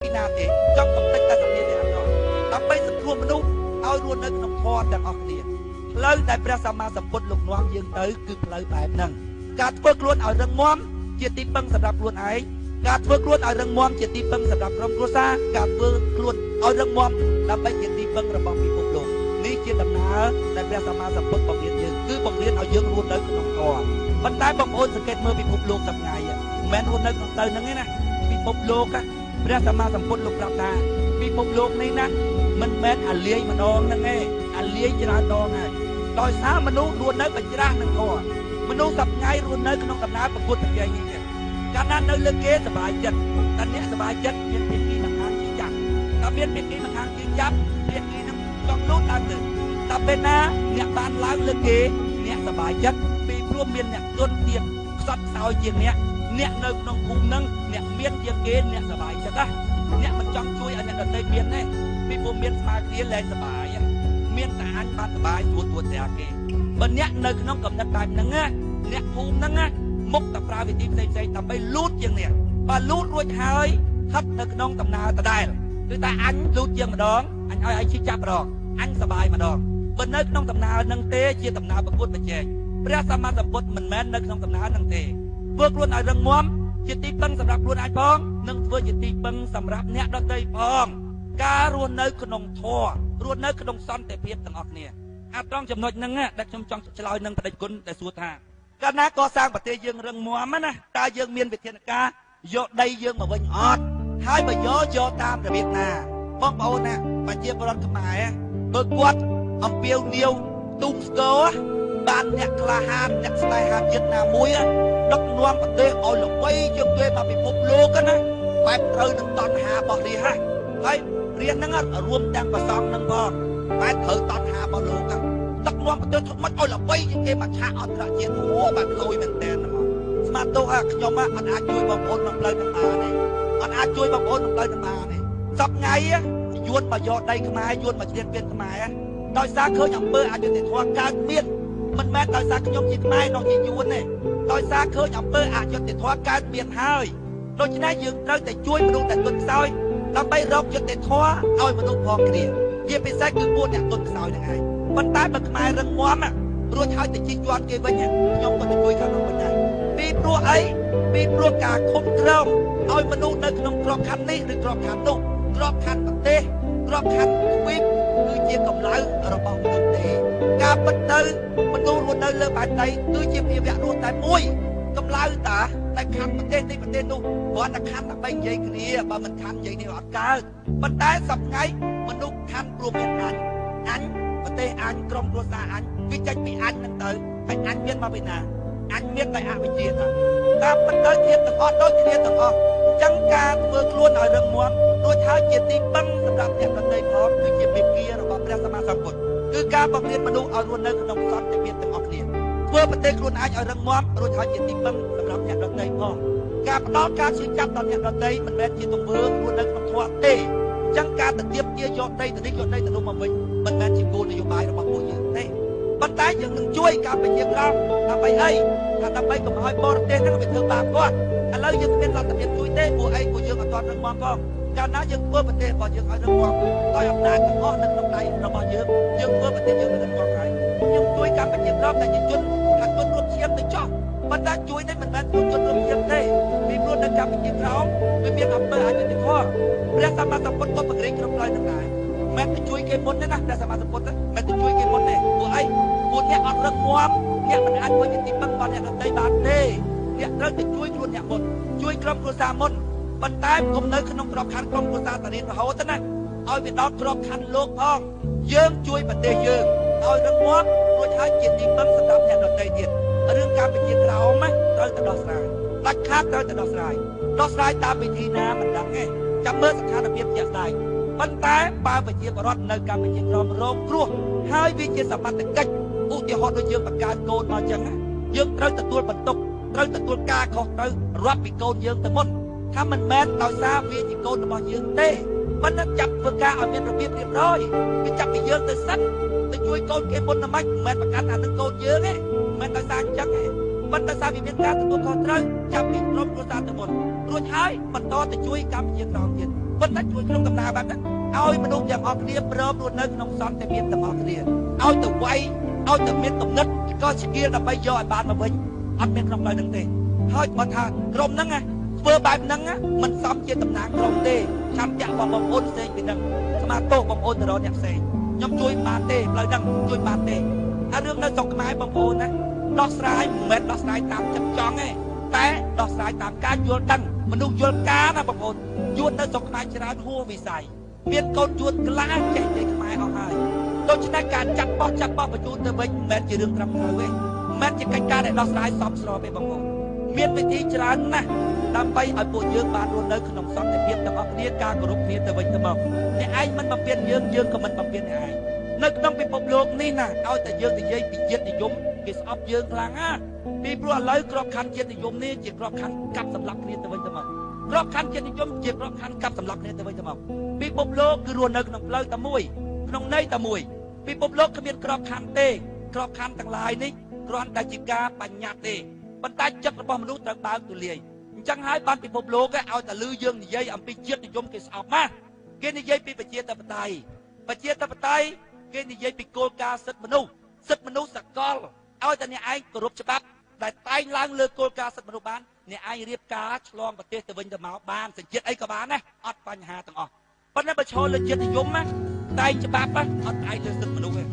ពីណាទេចង់កំទេចតែសភាវៈអាក្រក់ដើម្បីសង្គ្រោះមនុស្សឲ្យរស់នៅក្នុងធម៌ទាំងអស់គ្នាផ្លូវដែលព្រះសម្មាសម្ពុទ្ធលោកនាំយើងទៅគឺផ្លូវបែបហ្នឹងការធ្វើខ្លួនឲ្យរឹងមាំជាទីពឹងសម្រាប់ខ្លួនឯងការធ្វើខ្លួនឲ្យរឹងមាំជាទីពឹងសម្រាប់ក្រុមគ្រួសារការធ្វើខ្លួនឲ្យរឹងមាំដើម្បីជាទីពឹងរបស់ពិភពលោកនេះជាដំណើរដែលព្រះសម្មាសម្ពុទ្ធបង្រៀនយើងគឺបង្រៀនឲ្យយើងរស់នៅក្នុងធម៌ប៉ុន្តែបងប្អូនសង្កេតមើលពិភពលោកសប្តាហ៍មិនមែនរស់នៅក្នុងផ្លូវហ្នឹងទេណាពិភពលោកព្រះសម្មាសម្ពុទ្ធលោកប្រាប់ថាពិភពលោកនេះណាមិនមែនអាលាយម្ដងហ្នឹងទេអាលាយច្រើនដងហើយដោយសារមនុស្សរស់នៅបច្រាស់នឹងធម៌មនុស្សសប្តាហ៍រស់នៅក្នុងដំណើរប្រកួតប្រជែងនេះទេកាលណានៅលើគេសบายចិត្តតែអ្នកសบายចិត្តមានភាគីម្ខាងជឿចាប់តែមានភាគីម្ខាងជឿចាប់ភាគីនឹងចង់លូតឡើងទៅតែពេលណាអ្នកបានឡើងលើគេអ្នកសบายចិត្តពីព្រោះមានអ្នកទន់ទៀតខ្សត់ខ្សោយជាងអ្នកអ្នកនៅក្នុងភូមិនឹងអ្នកមានជាងគេអ្នកសบายចិត្តណាអ្នកមិនចង់ជួយឲ្យអ្នកដទៃមានទេពីព្រោះមានស្មើគ្នាលែងសบายមានតែអញបានសบายទួទួតែគេបើអ្នកនៅក្នុងកំណត់បែបហ្នឹងណាអ្នកភូមិហ្នឹងណាមុខតែប្រើវិធីផ្សេងៗដើម្បីលូតជាងនេះបើលូតរួចហើយហិតនៅក្នុងដំណើរដដែលគឺតែអញលូតជាងម្ដងអញឲ្យឯងឈឺចាប់ម្ដងអញសบายម្ដងបើនៅក្នុងដំណើរនឹងទេជាដំណើរប្រកួតប្រជែងព្រះសម្មាសម្ពុទ្ធមិនមែននៅក្នុងដំណើរនឹងទេធ្វើខ្លួនឲ្យរឹងមាំជាទីពឹងសម្រាប់ខ្លួនឯងផងនិងធ្វើជាទីពឹងសម្រាប់អ្នកដទៃផងការរស់នៅក្នុងធម៌រស់នៅក្នុងសន្តិភាពទាំងអស់គ្នាអាត្រង់ចំណុចហ្នឹងដែលខ្ញុំចង់ឆ្លើយនឹងបដិគុណដែលសួរថាកាលណាកសាងប្រទេសយើងរឹងមាំណាតើយើងមានវិធានការយកដីយើងមកវិញអត់ហើយបើយកយកតាមរបៀបណាបងប្អូនណាប្រជាពលរដ្ឋខ្មែរបើគាត់អំពាវនាវទូងស្គរបានអ្នកក្លាហានអ្នកស្នេហាជាតិណាមួយដឹកនាំប្រទេសឲ្យល្បីជាងគេមកពិភពលោកណាបែបត្រូវនឹងតណ្ហារបស់រាជហើយរាជហ្នឹងរួមទាំងប្រសងហ្នឹងផងបែបត្រូវតណ្ហារបស់លោកដឹកនាំប្រទេសធ្វើម៉េចឲ្យល្បីជាងគេមកឆាកអន្តរជាតិអូបែបលយមែនតើហ្មងស្មាតទោសខ្ញុំអត់អាចជួយបងប្អូនក្នុងផ្លូវនឹងបានទេអត់អាចជួយបងប្អូនក្នុងផ្លូវនឹងបានទេសប្ងៃយួនមកយកដីខ្មែរយួនមកឈ្លានពានខ្មែរដោយសារឃើញអំពើអយុត្តិធម៌កើតមានមិនមែនដោយសារខ្ញុំជាខ្មែរនោះជាយួនទេដោយសារឃើញអំពើអយុត្តិធម៌កើតមានហើយដូច្នេះយើងត្រូវតែជួយមនុស្សដែលទន់ខ្សោយដើម្បីរកយុត្តិធម៌ឲ្យមនុស្សផងគ្នាជាពិសេសគឺពួកអ្នកទន់ខ្សោយហ្នឹងឯងប៉ុន្តែបើខ្មែររឹងមាំរួចហើយទៅជិះជាន់គេវិញខ្ញុំក៏ទៅជួយខាងនោះវិញដែរពីព្រោះអីពីព្រោះការឃុំក្រងឲ្យមនុស្សនៅក្នុងក្របខ័ណ្ឌនេះឬក្របខ័ណ្ឌនោះក្របខ័ណ្ឌប្រទេសក្របខ័ណ្ឌទ្វីបគឺជាកម្លាំងរបស់មនុស្សទេការពិតទៅមនុស្សរស់នៅលើផែនដីគឺជាភាវៈរស់តែមួយកម្លាំងតាតែខណ្ឌប្រទេសនេះប្រទេសនោះគ្រាន់តែខណ្ឌដើម្បីនិយាយគ្នាបើមិនខណ្ឌនិយាយនេះអត់កើតប៉ុន្តែសប្ងៃមនុស្សខណ្ឌព្រោះមានអញអញប្រទេសអញក្រុមគ្រួសារអញវាចេញពីអញហ្នឹងទៅហើយអញមានមកពីណាអញមានតែអវិជ្ជាតាតាមពិតទៅធៀបទាំងអស់ដូចគ្នាទាំងអស់អញ្ចឹងការធ្វើខ្លួនឲ្យរឹងមាំរួចហើយជាទីពឹងសម្រាប់អ្នកដទៃផងគឺជាមេគារបស់ព្រះសម្មាសម្ពុទ្ធគឺការបង្រៀនមនុស្សឲ្យរស់នៅក្នុងសន្តិភាពទាំងអស់គ្នាធ្វើប្រទេសខ្លួនឯងឲ្យរឹងមាំរួចហើយជាទីពឹងសម្រាប់អ្នកដទៃផងការផ្ដល់ការឈឺចាប់ដល់អ្នកដទៃមិនមែនជាទង្វើរស់នៅក្នុងធម៌ទេអញ្ចឹងការទៅទៀបទាយកដីទៅនេះយកដីទៅនោះមកវិញមិនមែនជាគោលនយោបាយរបស់ពួកយើងទេប៉ុន្តែយើងនឹងជួយកម្ពុជាក្រោមដើម្បីអីថាដើម្បីកុំឲ្យបរទេសហ្នឹងវាធ្វើបាបគាត់ឥឡូវយើងគ្មានលទ្ធភាពជួយទេពួកអីពួកយើងអត់ទាន់រឹងមាំផងកាលណាយើងធ្វើប្រទេសរបស់យើងឲ្យរឹងមាំដោយអំណាចទាំងអស់នៅក្នុងដៃរបស់យើងយើងធ្វើប្រទេសយើងឲ្យរឹងមាំហើយខ្ញុំជួយកម្ពុជាក្រោមតែជាជនថាជនរួមឈាមទៅចោះប៉ុន្តែជួយនេះមិនមែនជួយជនរួមឈាមទេពីព្រោះនៅកម្ពុជាក្រោមវាមានអំពើអយុត្តិធម៌ព្រះសម្មាសម្ពុទ្ធក៏បង្រៀនក្នុងផ្លូវហ្នឹងដែរមិនទៅជួយគេមុនទេណាព្រះសម្មាសម្ពុទ្ធមិនទៅជួយគេមុនទេពួកអីពួកអ្នកអត់រឹងមាំអ្នកមិនអាចធ្វើជាទីពឹងរបស់អ្នកដទៃបានទេអ្នកត្រូវទៅជួយខ្លួនអ្នកមុនជួយក្រុមគ្រួសារមុនប៉ុន្តែកុំនៅក្នុងក្របខ័ណ្ឌក្រុមគ្រួសារតារៀនរហូតណាឲ្យវាដល់ក្របខ័ណ្ឌលោកផងយើងជួយប្រទេសយើងឲ្យរឹងមាំរួចហើយជាទីពឹងសម្រាប់អ្នកដទៃទៀតរឿងកម្ពុជាក្រោមត្រូវតែដោះស្រាយដាច់ខាតត្រូវតែដោះស្រាយដោះស្រាយតាមវិធីណាមិនដឹងទេចាំមើលស្ថានភាពជាក់ស្ដែងប៉ុន្តែបើប្រជាពលរដ្ឋនៅកម្ពុជាក្រោមរងគ្រោះហើយវាជាសមត្ថកិច្ចឧទាហរណ៍ដូចយើងបង្កើតកូនមកចឹងយើងត្រូវទទួលបន្ទុកត្រូវទទួលការខុសត្រូវរាប់ពីកូនយើងទៅមុនថាមិនមែនដោយសារវាជាកូនរបស់យើងទេប៉ុន្តែចាប់ធ្វើការឲ្យមានរបៀបរៀបរយវាចាប់ពីយើងទៅសិនទៅជួយកូនគេមុនទៅមិនមែនប្រកាន់អានឹងកូនយើងទេមិនដោយសារអញ្ចឹងទេប៉ុន្តែសារវាមានការទទួលខុសត្រូវចាប់ពីក្រុមគ្រួសារទៅមុនរួចហើយបន្តទៅជួយកម្ពុជាក្រោមទៀត ប៉ុន្តែជួយក្នុងដំណើរបែបហ្នឹងឲ្យមនុស្សទាំងអស់គ្នាព្រមរស់នៅក្នុងសន្តិភាពទាំងអស់គ្នាឲ្យទៅវាយឲ្យទៅមានគំនិតក៏ស្គៀលដើម្បីយកឲ្យបានមកវិញអត់មានក្នុងផ្លូវហ្នឹងទេហើយបើថាក្រុមហ្នឹងណាធ្វើបែបហ្នឹងមិនសមជាតំណាងក្រុមទេឆន្ទៈរបស់បងប្អូនផ្សេងពីហ្នឹងស្មាតោបងប្អូនទៅរកអ្នកផ្សេងខ្ញុំជួយបានទេផ្លូវហ្នឹងជួយបានទេអារឿងនៅស្រុកខ្មែរបងប្អូនណាដោះស្រាយមិនមែនដោះស្រាយតាមចិត្តចង់ទេតែដោះស្រាយតាមការយល់ដឹងមនុស្សយល់ការណាបងប្អូនយួននៅស្រុកខ្មែរច្រើនហួសវិស័យមានកូនយួនខ្លះចេះនិយាយខ្មែរអស់ហើយដូច្នេះការចាត់បោះបញ្ជូនទៅវិញមិនមែនជារឿងត្រឹមត្រូវទេមិនមែនជាកិច្ចការដែលដោះស្រាយសមស្របទេបងប្អូនមានវិធីច្រើនណាស់ដើម្បីឲ្យពួកយើងបានរស់នៅក្នុងសន្តិភាពទាំងអស់គ្នាការគោរពគ្នាទៅវិញទៅមកអ្នកឯងមិនបំពេញយើងយើងក៏មិនបំពេញអ្នកឯងនៅក្នុងពិភពលោកនេះណាឲ្យតែយើងនិយាយពីជាតិនិយមគេស្អប់យើងខ្លាំងណាស់ពីព្រោះឥឡូវក្របខ័ណ្ឌជាតិនិយមនេះជាក្របខ័ណ្ឌកាប់សម្លាប់គ្នាទៅវិញទៅមកក្របខ័ណ្ឌជាតិនិយមជាក្របខ័ណ្ឌកាប់សម្លាប់គ្នាទៅវិញទៅមកពិភពលោកគឺរស់នៅក្នុងផ្លូវតែមួយក្នុងន័យតែមួយពិភពលោកគ្មានក្របខ័ណ្ឌទេក្របខ័ណ្ឌទាំងឡាយនេះគ្រាន់តែជាការបញ្ញត្តិទេប៉ុន្តែចិត្តរបស់មនុស្សត្រូវបើកទូលាយអញ្ចឹងហើយបានពិភពលោកឲ្យតែលឺយើងនិយាយអំពីជាតិនិយមគេស្អប់ណាស់គេនិយាយពីប្រជាធិបតេយ្យប្រជាធិបតេយ្យគេនិយាយពីគោលការណ៍សិទ្ធិមនុស្សសិទ្ធិមនុស្សសកលឲ្យតែអ្នកឯងគោរពច្បាប់ដែលតែងឡើងលើគោលការណ៍សិទ្ធិមនុស្សបានអ្នកឯងរៀបការឆ្លងប្រទេសទៅវិញទៅមកបានសញ្ជាតិអីក៏បានដែរអត់បញ្ហាទាំងអស់ប៉ុន្តែបើឈរលើជាតិនិយមណាតែងច្បាប់អត់ឯងលើសិទ្ធិមនុស្សទេ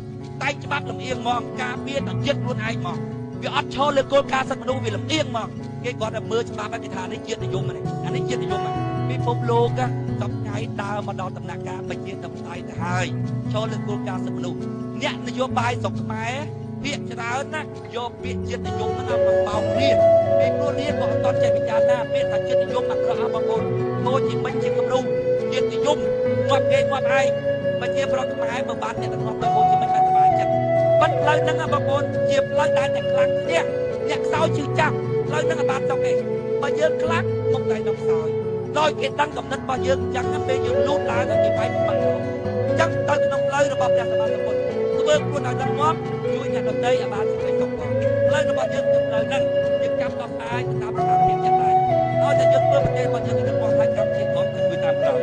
តែងច្បាប់លំអៀងហ្មងការពារដល់ជាតិខ្លួនឯងហ្មងវាអត់ឈរលើគោលការណ៍សិទ្ធិមនុស្សវាលំអៀងហ្មងគេគាត់តែមើលច្បាប់ហើយគេថានេះជាតិនិយមនេះអានេះជាតិនិយមពិភពលោកសប្តាហ៍ដើរមកដល់ដំណាក់កាលប្រជាធិបតេយ្យទៅហើយឈរលើគោលការណ៍សិទ្ធិមនុស្សអ្នកនយោបាយស្រុកខ្មែរពាក្យច្រើនណាយកពាក្យជាតិនិយមហ្នឹងមកបោករាជពីព្រោះរាជក៏អត់ចេះពិចារណាពាក្យថាជាតិនិយមអាក្រក់អស់បងប្អូនហូជីមិញជាគំរូជាតិនិយមងាប់គេងាប់ឯងប្រជាប្រដ្ឋខ្មែរបើបានអ្នកដឹកនាំដោយហូជីមិញបានសប្បាយចិត្តប៉ុន្តែផ្លូវហ្នឹងបងប្អូនជាផ្លូវដែលអ្នកខ្លាំងឈ្នះអ្នកខ្សោយឈឺចាប់ផ្លូវហ្នឹងបានសុខទេបើយើងខ្លាំងមុខតែដល់ខ្សោយដោយគេដឹងកំណត់របស់យើងអញ្ចឹងពេលយើងលូតឡើងគេវាយបំបាក់អញ្ចឹងទៅក្នុងផ្លូវរបស់ព្រះសម្មាសម្ពុទ្ធធ្វើខ្លួនឲ្យដឹកនាំជួយអ្នកដទៃឲ្យបានសេចក្តីសុខផងផ្លូវរបស់យើងគឺផ្លូវហ្នឹងយើងចាំដោះស្រាយទៅតាមស្ថានភាពយ៉ាងណាឲ្យតែយើងធ្វើប្រទេសរបស់យើងដឹកនាំឲ្យកម្ពុជាក្រុមទៅជួយតាមក្រោយ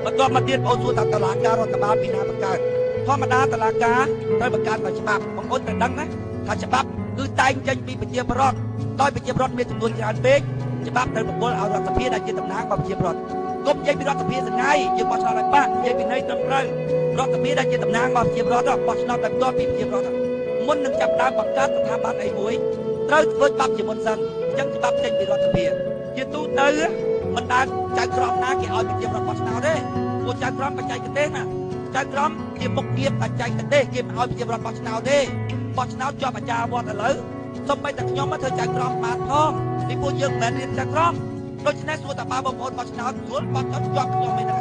បន្ទាប់មកទៀតបងសួរថាតឡាការរដ្ឋបាលពីណាបង្កើតធម្មតាតឡាការត្រូវបង្កើតដោយច្បាប់បងប្អូនត្រូវដឹងណាថាច្បាប់គឺតែងចេញពីប្រជាពលរដ្ឋដោយប្រជាពលរដ្ឋមានចំនួនច្រើនពេកច្បាប់ត្រូវប្រគល់ឲ្យរដ្ឋសភាដែលជាតំណាងរបស់ប្រជាពលរដ្ឋកុំនិយាយពីរដ្ឋសភាសងៃយើងបោះឆ្នោតឲ្យបាក់និយាយពីន័យត្រឹមត្រូវរដ្ឋសភាដែលជាតំណាងរបស់ប្រជាពលរដ្ឋបោះឆ្នោតតែផ្ទាល់ពីប្រជាពលរដ្ឋមុននឹងចាប់ដើមបង្កើតស្ថាប័នអីមួយត្រូវធ្វើច្បាប់ជាមុនសិនអញ្ចឹងច្បាប់ចេញពីរដ្ឋសភាជាទូទៅមិនដែលចៅក្រមណាគេឲ្យប្រជាពលរដ្ឋបោះឆ្នោតទេពួកចៅក្រមបច្ចេកទេសណាចៅក្រមជាមុខងារបច្ចេកទេសគេមិនឲ្យប្រជាពលរដ្ឋបោះឆ្នោតទេបោះឆ្នោតជាប់អាចារ្យវត្តឥឡូវសូម្បីតែខ្ញុំមកធ្វើចៅក្រមបានផងពីពួកយើងមិនមែនរៀនចៅក្រមដូច្នេះសួរតើបើបងប្អូនបោះឆ្នោតស្រួលបោះឆ្នោតជាប់ខ្ញុំឯហ្នឹង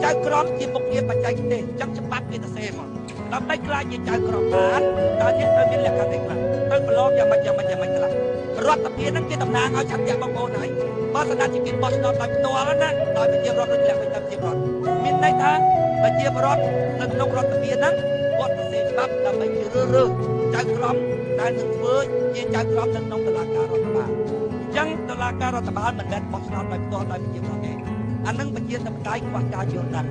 ចៅក្រមជាមុខងារបច្ចេកទេសអញ្ចឹងច្បាប់គេទៅសេមកដើម្បីក្លាយជាចៅក្រមបានតើអ្នកត្រូវមានលក្ខណៈខ្លះត្រូវប្រឡងយ៉ាងម៉េចយ៉ាងម៉េចយ៉ាងម៉េចខ្លះរដ្ឋាភិបាលហ្នឹងគេតំណាងឲ្យឆន្ទៈបងប្អូនហើយបើសិនណាជាគេបោះឆ្នោតដោយផ្ទាល់ណាដោយប្រជាពលរដ្ឋដូចលាក់វិញតាមប្រជាពលរដ្ឋមានន័យថាប្រជាពលរដ្ឋនៅក្នុងរដ្ឋាភិបាលហ្នឹងគាត់ទៅសេច្បាប់ដើម្បីជារើសចៅក្រមដែលនឹងធ្វើជាចៅក្រមនៅក្នុងតុលាការរដ្ឋបាលអញ្ចឹងតុលាការរដ្ឋបាលមិនមែនបោះឆ្នោតដោយផ្ទាល់ដោយប្រជាពលរដ្ឋទេអានឹងប្រជាធិបតេយ្យខ្វះការយល់ដឹង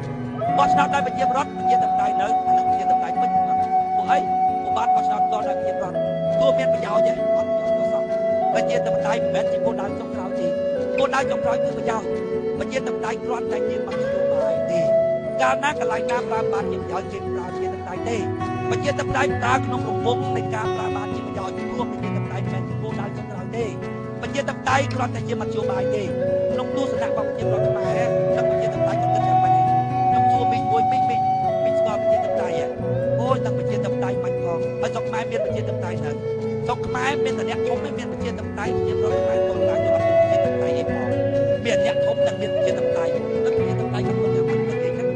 បោះឆ្នោតដោយប្រជាពលរដ្ឋប្រជាធិបតេយ្យនៅអានឹងប្រជាធិបតេយ្យពិតពួកអីពួកបានបោះឆ្នោតផ្ទាល់ដោយប្រជាពលរដ្ឋទោះមានប្រយោជន៍ទេអត់ប្រយោជន៍សោះប្រជាធិបតេយ្យមិនមែនជាគោលដៅចុងក្រោយទេគោលដៅចុងក្រោយគឺប្រយោជន៍ប្រជាធិបតេយ្យគ្រាន់តែជាមធ្យោបាយទេកាលណាកន្លែងណាប្រើបានជាប្រយោជន៍គេប្រើប្រជាធិបតេយ្យទេប្រជាធិបតេយ្យប្រើក្នុងរង្វង់នៃការប្រើបានជាប្រយោជន៍ព្រោះប្រជាធិបតេយ្យមិនមែនជាគោលដៅចុងក្រោយទេប្រជាធិបតេយ្យគ្រាន់តែជាមធ្យោបាយទេក្នុងទស្សនៈរបស់ប្រជាពលរដ្ឋខ្មែរនិងប្រជាធិបតេយ្យគិតយ៉ាងម៉េចខ្ញុំសួរមីមួយមីមីមីស្គាល់ប្រជាធិបតេយ្យអូយទាំងប្រជាធិបតេយ្យមិនផងហើយស្រុកខ្មែរមានប្រជាធិបតេយ្យនៅស្រុកខ្មែរមានតែអ្នកធំឯងមានប្រជាធិបតេយ្យប្រជាពលរដ្ឋខ្មែរតូចតាចអត់មានប្រជាធិបតេយ្យអីផងមានអ្នកធំតែមានប្រជាធិបតេយ្យនិងប្រជាធិបតេយ្យក៏យ៉ាងម៉េចទៅគេចឹង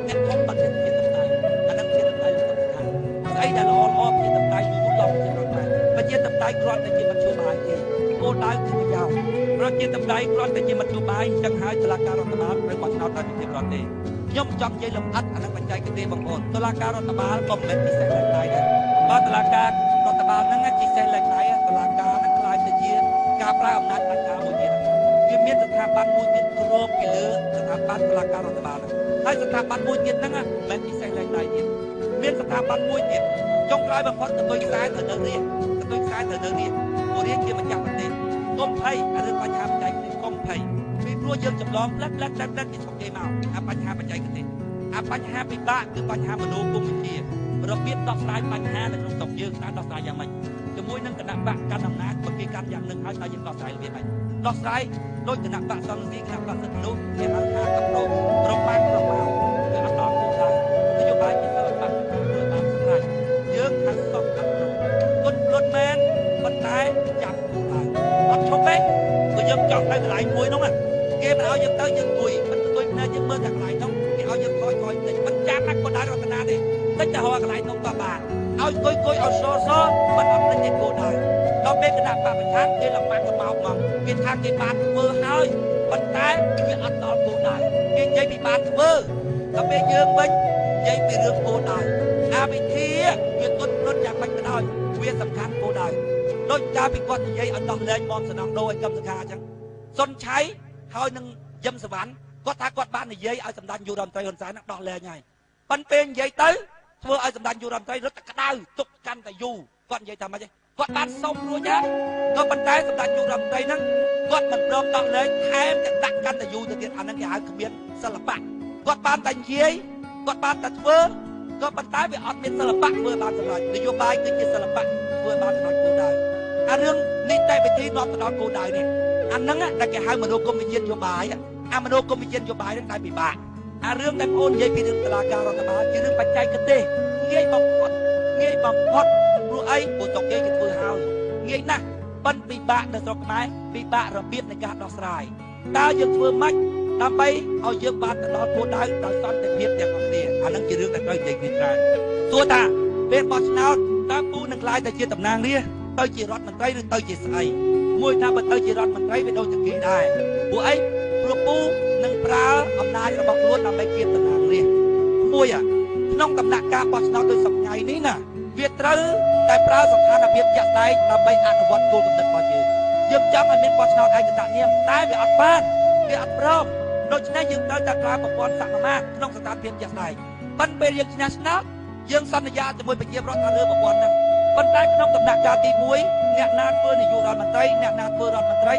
អ្នកធំបាត់មានប្រជាធិបតេយ្យអានឹងប្រជាធិបតេយ្យលោកសំខាន់ស្អីដែលល្អល្អប្រជាធិបតេយ្យយូរៗដល់ប្រជាពលរដ្ឋខ្មែរប្រជាធិបតេយ្យគ្រាន់តែជាមធ្យោបាយទេគោលដៅគឺប្រយោជន៍ប្រជាធិបតេយ្យគ្រាន់តែជាមធ្យោបាយអញ្ចឹងហើយតុលាការរដ្ឋបាលត្រូវបោះឆ្នោតដោយប្រជាពលរដ្ឋទេខ្ញុំចង់និយាយលម្អិតអានឹងបច្ចេកទេសបងប្អូនតុលាការរដ្ឋបាលក៏មិនមែនពិសេសឡើងដែរបើតុលាការរដ្ឋបាលហ្នឹងជាពិសេសឡើងដែរតុលាការហ្នឹងក្លាយទៅជាការប្រើអំណាចផ្ដាច់ការមួយទៀត វាមានស្ថាប័នមួយទៀតគ្របពីលើស្ថាប័នតុលាការរដ្ឋបាលហើយស្ថាប័នមួយទៀតហ្នឹងមិនពិសេសលែងដៃទៀតមានស្ថាប័នមួយទៀតចុងក្រោយបំផុតកតុយខ្សែត្រូវនៅរាជកតុយខ្សែត្រូវនៅរាជព្រោះរាជជាម្ចាស់ប្រទេសកុំភ័យអារឿងបញ្ហាបច្ចេកទេសកុំភ័យពីព្រោះយើងចម្លងផ្លិតផ្លិតផ្លិតផ្លិតពីស្រុកគេមកអាបញ្ហាបច្ចេកទេសអាបញ្ហាពិបាកគឺបញ្ហាមនោគមវិជ្ជារបៀបដោះស្រាយបញ្ហានៅក្នុងស្រុកយើងតើដោះស្រាយយ៉ាងម៉េចជាមួយនឹងគណៈបកកាន់អំណាចបើគេកាន់យ៉ាងនឹងហើយតើយើងដោះស្រាយរបៀបម៉េចដោះស្រាយដោយគណៈបកសង្ស៊ីគណៈបកសិទ្ធិមនុស្សគេហៅថាកប្រូរបាំងរមៅគឺអត់ដល់គោលដៅនយោបាយជាសិល្បៈធ្វើបានសម្រេចយើងហៅសពអត់ប្រូគុណលុនមែនប៉ុន្តែចាប់គោលដៅអត់ឈប់ទេព្រោះយើងចង់ទៅកន្លែងមួយនោះគេមិនឲ្យយើងទៅយើងអង្គុយមិនអង្គុយភ្នែកយើងមើលតែកន្លែងនោះគេឲ្យយើងថយថយតិចមិនចាំណាគោលដៅរតនាទេតិចតែរកកន្លែងនោះក៏បានឲ្យអង្គុយអង្គុយឲ្យសសមិនអត់ភ្លេចទេគោលដៅដល់ពេលគណៈបកប្រឆាំងគេលំបាកលំបោកមកគេថាគេបានធ្វើហើយប៉ុន្តែវាអត់ដល់គោលដៅគេនិយាយពីបានធ្វើដល់ពេលយើងវិញនិយាយពីរឿងគោលដៅអាវិធីវាទុនលុនយ៉ាងម៉េចក៏ដោយវាសំខាន់គោលដៅដូចកាលពីគាត់និយាយឲ្យដោះលែងមមសំណងដូឲ្យកឹមសុខាអញ្ចឹងសុនឆៃហើយនឹងយឹមសវណ្ណគាត់ថាគាត់បាននិយាយឲ្យសម្ដេចនាយករដ្ឋមន្ត្រីហ៊ុនសែនដោះលែងហើយប៉ុន្តែពេលនិយាយទៅធ្វើឲ្យសម្ដេចនាយករដ្ឋមន្ត្រីរត់តែក្តៅទុកកាន់តែយូរគាត់និយាយថាម៉េចគាត់បានសុំរួចហើយក៏ប៉ុន្តែសម្ដេចនាយករដ្ឋមន្ត្រីហ្នឹងគាត់មិនព្រមដោះលែងថែមទាំងដាក់កាន់តែយូរទៅទៀតអាហ្នឹងគេហៅគ្មានសិល្បៈគាត់បានតែនិយាយគាត់បានតែធ្វើក៏ប៉ុន្តែវាអត់មានសិល្បៈធ្វើបានសម្រេចនយោបាយគឺជាសិល្បៈធ្វើបានសម្រេចគោលដៅអារឿងនីតិវិធីនាំទៅដល់គោលដៅនេះអាហ្នឹងដែលគេហៅមនោគមវិជ្ជានយោបាយអាមនោគមវិជ្ជានយោបាយហ្នឹងតែពិបាកអារឿងដែលបងអូននិយាយពីរឿងតុលាការរដ្ឋបាលជារឿងបច្ចេកទេសងាយបំផុតងាយបំផុតព្រោះអីព្រោះស្រុកគេគេធ្វើហើយងាយណាស់ប៉ុន្តែពិបាកនៅស្រុកខ្មែរពិបាករបៀបនៃការដោះស្រាយតើយើងធ្វើម៉េចដើម្បីឲ្យយើងបានទៅដល់គោលដៅដោយសន្តិភាពទាំងអស់គ្នាអានឹងជារឿងដែលត្រូវនិយាយគ្នាច្រើនសួរថាពេលបោះឆ្នោតតើពូនឹងក្លាយទៅជាតំណាងរាស្ត្រទៅជារដ្ឋមន្ត្រីឬទៅជាស្អីមួយថាបើទៅជារដ្ឋមន្ត្រីវាដូចតែគេដែរព្រោះអីព្រោះពូនឹងប្រើអំណាចរបស់ខ្លួនដើម្បីគៀបតំណាងរាស្ត្រមួយក្នុងដំណាក់កាលបោះឆ្នោតដោយសប្តាហ៍នេះណាវាត្រូវតែប្រើស្ថានភាពជាក់ស្ដែងដើម្បីអនុវត្តគោលគំនិតរបស់យើងយើងចង់ឲ្យមានបោះឆ្នោតឯកតនាមតែវាអត់បានវាអត់ព្រមដូច្នេះយើងត្រូវតែប្រើប្រព័ន្ធសមាមាត្រក្នុងស្ថានភាពជាក់ស្ដែងប៉ុន្តែពេលយើងឈ្នះឆ្នោតយើងសន្យាជាមួយប្រជាពលរដ្ឋថាលើប្រព័ន្ធហ្នឹងប៉ុន្តែក្នុងដំណាក់កាលទី1អ្នកណាធ្វើនាយករដ្ឋមន្ត្រីអ្នកណាធ្វើរដ្ឋមន្ត្រី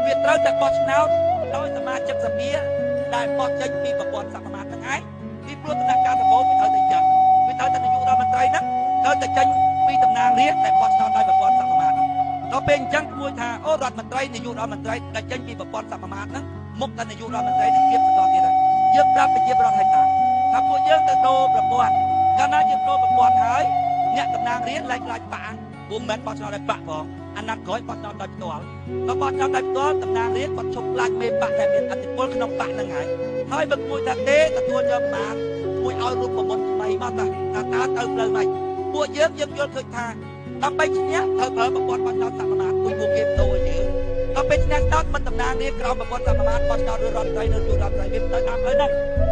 វាត្រូវតែបោះឆ្នោតដោយសមាជិកសភាដែលបោះចេញពីប្រព័ន្ធសមាមាត្រហ្នឹងឯងពីព្រោះដំណាក់កាលដំបូងវាត្រូវតែអញ្ចឹងវាត្រូវតែនាយករដ្ឋមន្ត្រីហ្នឹងត្រូវតែចេញពីតំណាងរាស្ត្រដែលបោះឆ្នោតដោយប្រព័ន្ធសមាមាត្រដល់ពេលអញ្ចឹងគួរថាអូរដ្ឋមន្ត្រីនាយករដ្ឋមន្ត្រីដែលចេញពីប្រព័ន្ធសមាមាត្រហ្នឹងមុខតែនាយករដ្ឋមន្ត្រីនឹងគៀបសកលទៀតហើយយើងប្រាប់ប្រជាពលរដ្ឋឲ្យតាថាពួកយើងទៅដូរប្រព័ន្ធកាលណាយើងដូរប្រព័ន្ធហើយអ្នកតំណាងរាស្ត្រឡើងខ្លាចបាក់ព្រោះមិនមែនបោះឆ្នោតដោយបាក់ផងអាណត្តិក្រោយបោះឆ្នោតដោយផ្ទាល់ដល់បោះឆ្នោតដោយផ្ទាល់តំណាងរាស្ត្រគាត់ឈប់ខ្លាចមេបាក់ដែលមានឥទ្ធិពលក្នុងបាក់ហ្នឹងហើយហើយបើគួរថាទេទទួលយកបានមួយឲ្យរូបមន្តថ្មីមកតាថាតើទៅផ្លូវម៉េចពួកយើងយើងយល់ឃើញថាដើម្បីឈ្នះត្រូវប្រើប្រព័ន្ធបោះឆ្នោតសមាមាត្រគួយពួកគេដូរឲ្យយើងដល់ពេលឈ្នះឆ្នោតមិនតំណាងរាស្ត្រក្រោមប្រព័ន្ធសមាមាត្របោះឆ្នោតឬរដ្ឋមន្ត្រីនៅជួររដ្ឋមន្ត្រីវាទៅតាមផ្លូវហ្នឹង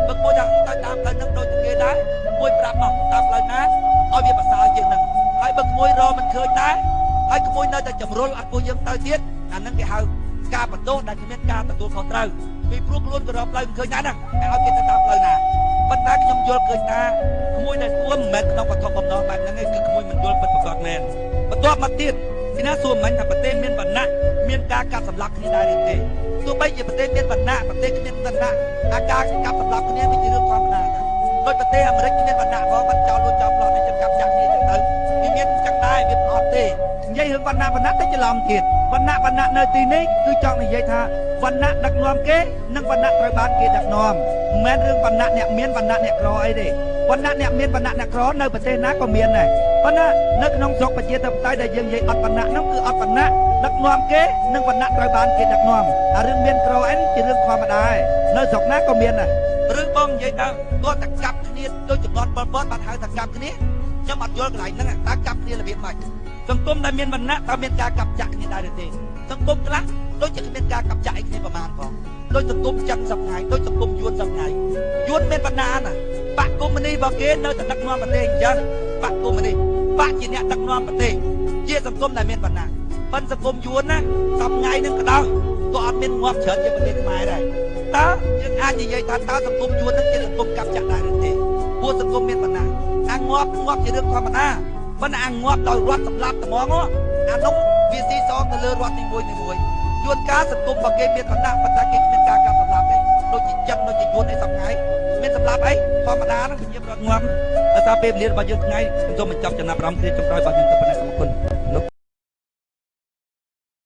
បើគួរថាទៅតាមផ្លូវហ្នឹងដូចតែគេដែរគួយប្រាប់មកតាមផ្លូវណាឲ្យវាប្រសើរជាងហ្នឹងហើយបើគួយរមិនឃើញដែរហើយគួយនៅតែជំរុលអត់ពួកយើងទៅទៀតអាហ្នឹងគេហៅការបន្ទោសដែលគ្មានការទទួលខុសត្រូវពីព្រោះខ្លួនក៏រកផ្លូវមិនឃើញដែរហ្នឹងឲ្យគេទៅតាមផ្លូវណាប៉ុន្តែខ្ញុំយល់ឃើញថាក្មួយដែលសួរមិនមែនក្នុងវត្ថុបំណងបែបហ្នឹងទេគឺក្មួយមិនយល់ពិតប្រាកដមែនបន្ទាប់មកទៀតពីណាសួរមិញថាប្រទេសមានវណ្ណៈមានការកាប់សម្លាប់គ្នាដែរឬទេទោះបីជាប្រទេសមានវណ្ណៈប្រទេសគ្មានវណ្ណៈអាការកាប់សម្លាប់គ្នាវាជារឿងធម្មតាដែរដូចប្រទេសអាមេរិកគ្មានវណ្ណៈផងបាត់ចោលលួចចោលប្លន់នេះចឹងកាប់ចាក់គ្នាចឹងទៅវាមានចឹងដែរវាអត់ទេនិយាយរឿងវណ្ណៈវណ្ណៈទៅច្រឡំទៀតវណ្ណៈវណ្ណៈនៅទីនេះគឺចង់និយាយថាវណ្ណៈដឹកនាំគេនិងវណ្ណៈត្រូវបានគេដឹកនាំមិនមែនរឿងវណ្ណៈអ្នកមានវណ្ណៈអ្នកក្រអីទេវណ្ណៈអ្នកមានវណ្ណៈអ្នកក្រនៅប្រទេសណាក៏មានដែរប៉ុន្តែនៅក្នុងស្រុកប្រជាធិបតេយ្យដែលយើងនិយាយអត់វណ្ណៈនោះគឺអត់វណ្ណៈដឹកនាំគេនិងវណ្ណៈត្រូវបានគេដឹកនាំអារឿងមានក្រអីជារឿងធម្មតាឯងនៅស្រុកណាក៏មានដែរឬបងនិយាយថាគាត់តែកាប់គ្នាដូចចំនួនប៉ុលពតបានហៅថាកាប់គ្នាខ្ញុំអត់យល់កន្លែងហ្នឹងតើកាប់គ្នារបៀបម៉េចសង្គមដែលមានវណ្ណៈតើមានការកាប់ចាក់គ្នាដែរឬទេសង្គមខ្លះដូចជាគ្មានការកាប់ចាក់អីគ្នាប្រមាណផងដូចសង្គមចិនសប្តាហ៍ដូចសង្គមយួនសប្តាហ៍យួនមានវណ្ណៈណាបកកុម្មុយនីសរបស់គេនៅតែដឹកនាំប្រទេសអញ្ចឹងបកកុម្មុយនីសបកជាអ្នកដឹកនាំប្រទេសជាសង្គមដែលមានវណ្ណៈប៉ុន្តែសង្គមយួនណាសប្តាហ៍ហ្នឹងក៏ដោយ ក៏អត់មានងាប់ច្រើនជាងប្រទេសខ្មែរដែរតើយើងអាចនិយាយថាតើសង្គមយួននឹងជាសង្គមកាប់ចាក់ដែរឬទេព្រោះសង្គមមានបណ្ណាអាងាប់ងាប់ជារឿងធម្មតាប៉ុន្តែអាងាប់ដោយរដ្ឋសម្លាប់ត្មងអានោះវាស៊ីសងទៅលើរដ្ឋនីមួយនីមួយយួនកាលសង្គមរបស់គេមានបណ្ណាប៉ុន្តែគេគ្មានការកាប់សម្លាប់ទេដូចជាចិនដូចជាយួនអីសប្ងៃមានសម្លាប់អីធម្មតាហ្នឹងជារដ្ឋងាប់ដោយសារពេលវេលារបស់យើងថ្ងៃខ្ញុំសូមបញ្ចប់ចំណាប់អារម្មណ៍គ្នាចុងក្រោយរបស់ខ្ញុំទៅប៉ុណ្ណេះសូមអរគុណ។